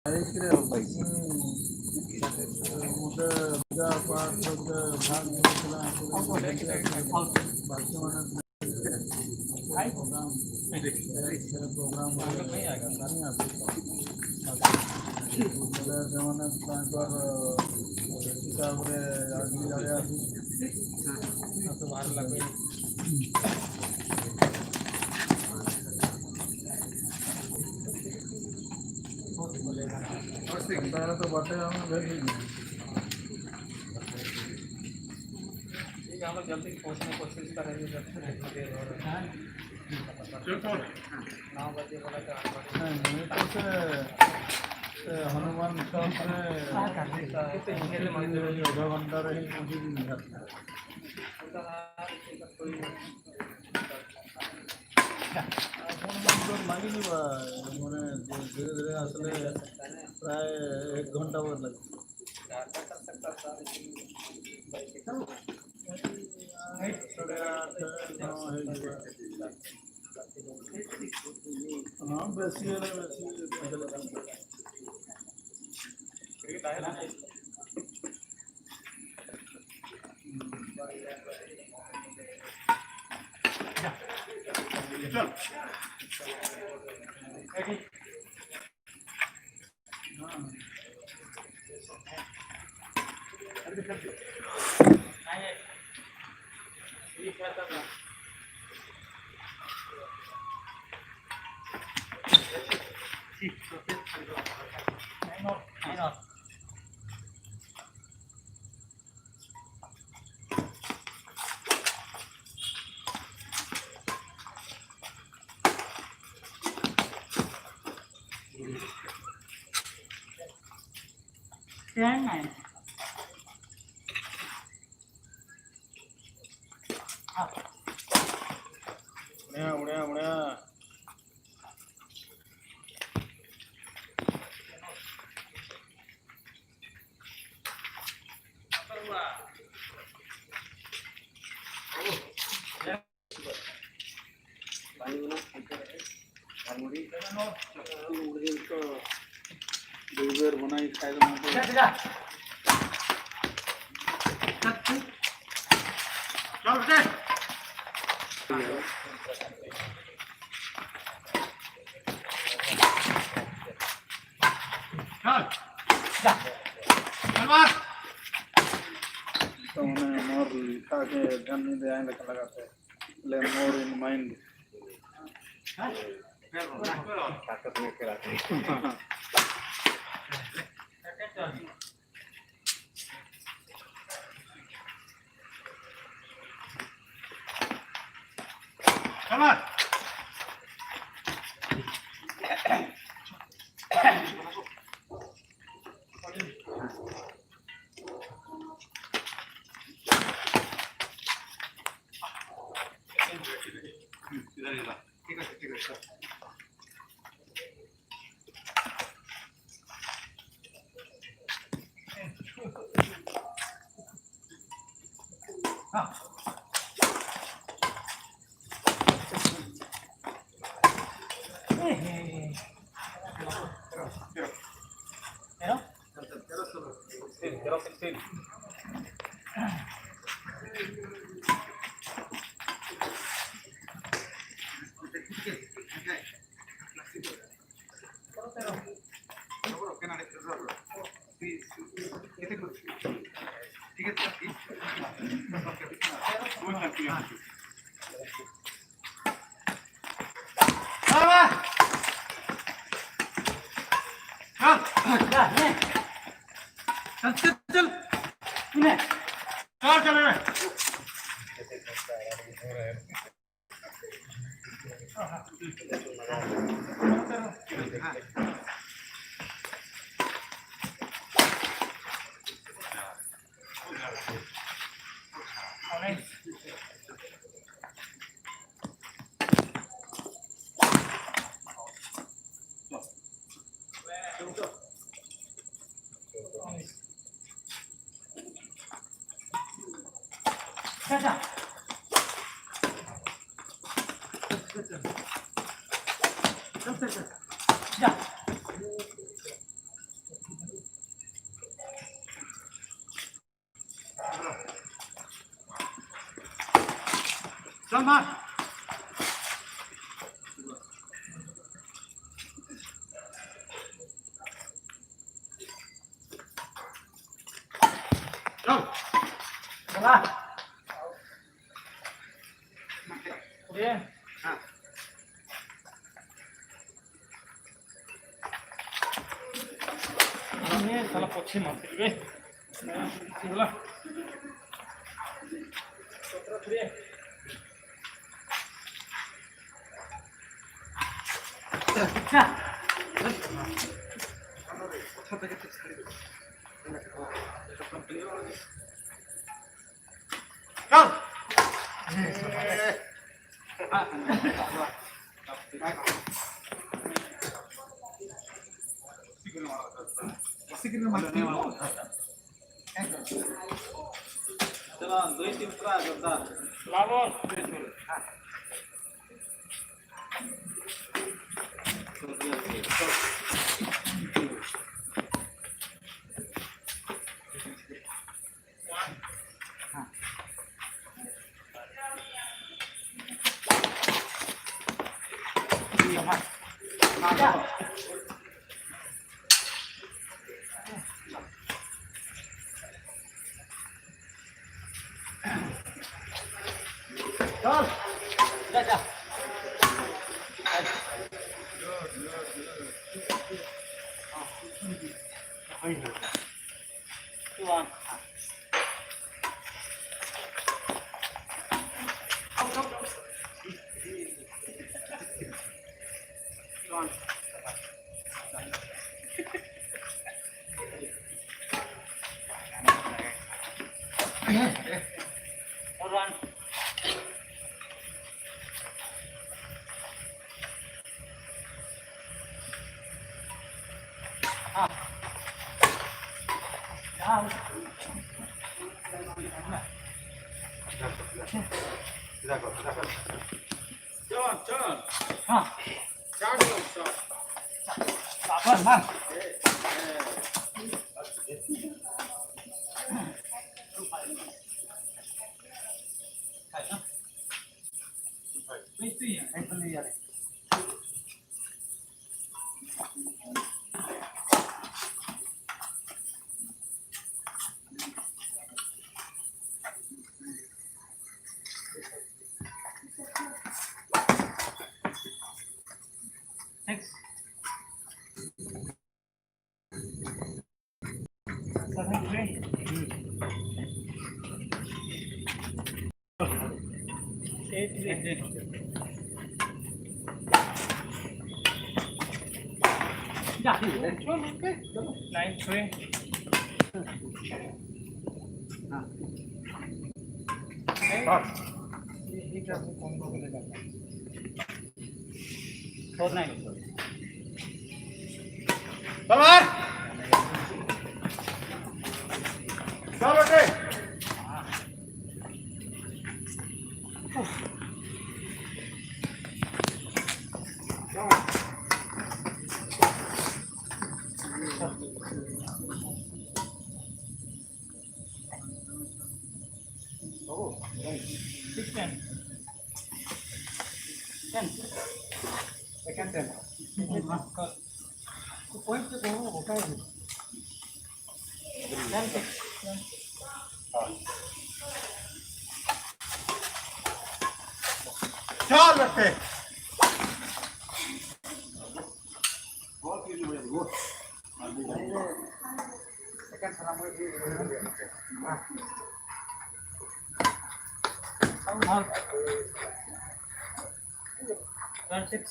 मुझे पूजा पाठ भाग बाकी प्रोग्राम ସେମାନେ ତାଙ୍କର ହିସାବରେ तारा तो बाटे हम भेज। ठीक है, हम लोग जल्दी पहुंचने की कोशिश करेंगे जब इतना देर हो रहा है। 9 बजे बोला तो 8 बजे। नहीं तो से हनुमान चौक से आधा घंटा रही पहुँची। ଲାଗିଯିବ ମାନେ ଧୀରେ ଧୀରେ ଆସିଲେ ପ୍ରାୟ 1 ଘଣ୍ଟା ପରେ ଲାଗିବ। 8:30 9 ହେଇଯିବ। ହଁ, ବେଶୀ ହେଲେ ବେଶୀ। 10 9. ବଢ଼ିଆ, ବଢ଼ିଆ, ବଢ଼ିଆ। ଦୁଇ ବେର ବନାଇ ଖାଇଦେମା। तो उन्हें मोर लिखा के ध्यान नहीं दे आए लगाते ले मोर इन माइंड। ताकत में कराते। 13 13 16. चल मार। चल ये हाँ। ये साला पक्षी मारते बे बोला 17-3। चल। चलो 2-3 जोरदार। लावर चल जा जा। 2-1। 4-1। चल चल। हाँ। 4 चल। मार मार। Six. 7-3. 8-3. 9-3. 4-9. चल मार। चल बेटे। 6-10. 10. Second 10. Point पे कौन होता है? 10-6. चल बेटे। सेकंड सलाम। 1-6.